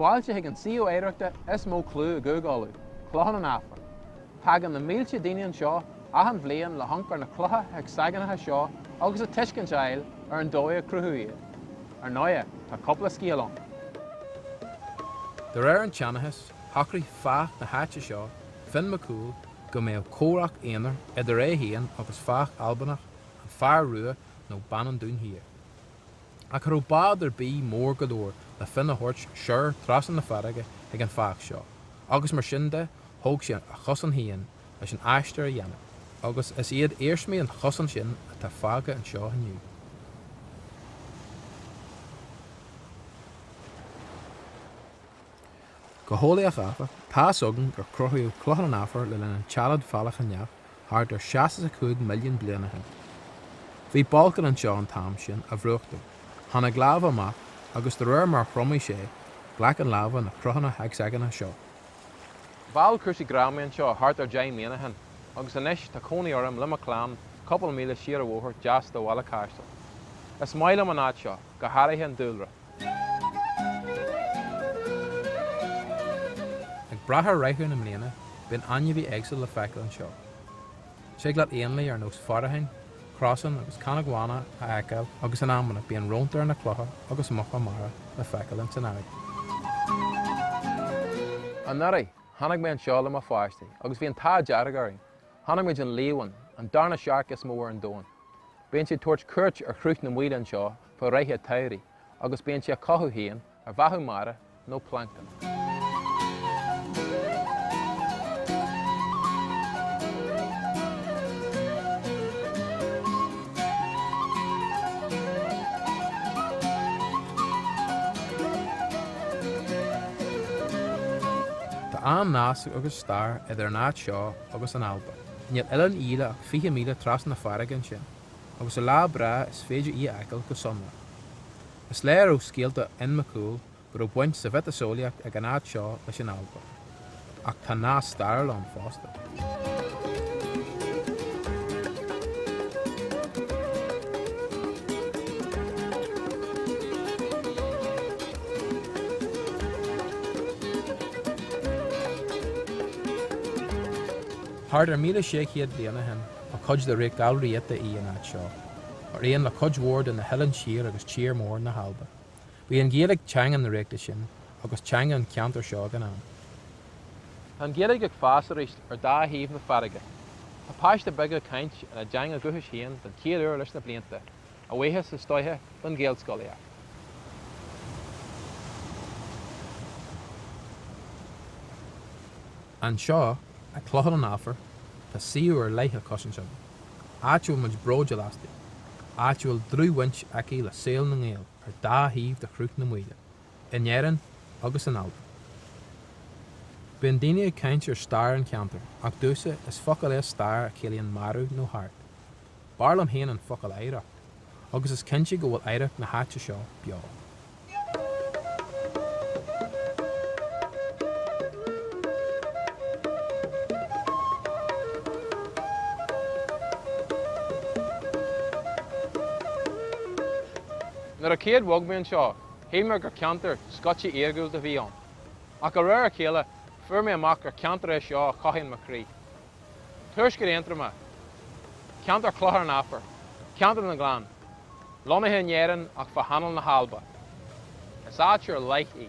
Fáilte chuig an suíomh oidhreachta is mó clú i gCúige Uladh, Clochán an Aifir. Tagann na mílte daoine anseo achan bhliain le hamharc ar na clocha heicseaganacha seo agus le tuiscint a fháil ar an dóigh a cruthaíodh iad. Ar ndóighe, tá cúpla scéal ann. De réir an tseanchais, shocraigh fathach na háite seo, Finn Mac Cumhaill, go mbeadh comhrac aonair idir é féin agus fathach Albanach, an Fear Rua nó Bean an Dúin Thiar. Ach cha raibh bád ar bith mór go leor le Finn a thabhairt soir trasna na farraige chuig an fathach seo, agus mar sin de, thóg sé a chosán féin leis an aistear a dhéanamh, agus is iad iarsmaí an chosáin sin atá fágtha anseo inniu. Go heolaíoch áfach, tá's againn gur cruthaíodh Clochán an Aifir le linn an tSealad Phalaiceanach thart ar 65 milliún bliain ó shin. Bhí bolcán anseo an t-am sin, a bhrúchtadh. Tháinig láva amach, agus de réir mar a thriomaigh sé, ghlac an láva na cruthanna heicseaganacha seo. Mheall cúrsaí grá mé anseo thart ar 10 mbliana ó shin, agus anois tá cónaí orm le mo chlann cúpla míle siar an bhóthar deas de Bhaile Caisteal. Is maith liom an áit seo, go háirithe an dúlra. Ag brath ar fhraochadh na mbliana, bíonn ainmhithe éagsúla le feiceáil anseo. Tig leat éanlaith ar nós faireacháin, crosáin agus canóg bhána a fheiceáil agus in amanna bíonn rónta ar na clocha agus muca mara le feiceáil ins an earraigh. Anuraidh, tháinig mé anseo le mo pháistí agus bhí an t-ádh dearg orainn. Chonaic muid an liamhain, an darna searc is mó ar an domhan. Bíonn sé ag tabhairt cuairt ar Shruth na Maoile anseo fá rith an tsamhraidh agus bíonn sé á cothú féin ar bheathú mara nó plancton. Tá an-nasc agus stair idir an áit seo agus an Alba. Níl Oileán Íle ach 20 míle trasna na farraige ansin. agus ar lá breá is féidir í a fheiceáil go sonrach. Is léir ó scéalta Fhinn Mac Cumhaill go raibh baint sa mhiotaseolaíocht ag an áit seo leis an Alba. Ach tá nasc stairiúil ann fosta. Thart ar 1600 bliain ó shin, Ba chuid de Ríocht Dhál Riata í an áit seo, mar aon le cuid mhór de na hoileáin siar agus tír mór na hAlba. Ba í an Ghaeilge teanga na ríochta sin agus teanga an cheantair seo ag an am. Tá an Ghaeilge ag fás arís ar dá thaobh na farraige. Tá páistí beaga ag caint ina dteanga dhúchais féin don chéad uair leis na blianta, a bhuíochas is dóiche don Ghaelscolaíocht. Anseo, ag Clochán an Aifir, tá suíomh ar leith á chosaint againn, áit a bhfuil muid bródúil aisti, áit a bhfuil dlúthbhaint aici le saol na nGael ar dá thaobh de Shruth na Maoile, in Éirinn agus in Albain. Bíonn daoine ag caint ar stair an cheantair, ach domhsa, is focal é stair a chiallaíonn marbh nó thart. B'fhearr liom féin an focal oidhreacht, agus is cinnte go bhfuil oidhreacht na háite seo beo. Nuair a chéad bhog mé anseo, shíl mé gur ceantar scoite iargúlta a bhí ann. Ach de réir a chéile, fuair mé amach gur ceantar é seo a chothaíonn mo chroí. Tuaisceart Aontroma, ceantar Chlochán an Aifir, ceantar na nGleann. Lonnaithe in Éirinn ach fá anáil na hAlba. Is áit ar leith í.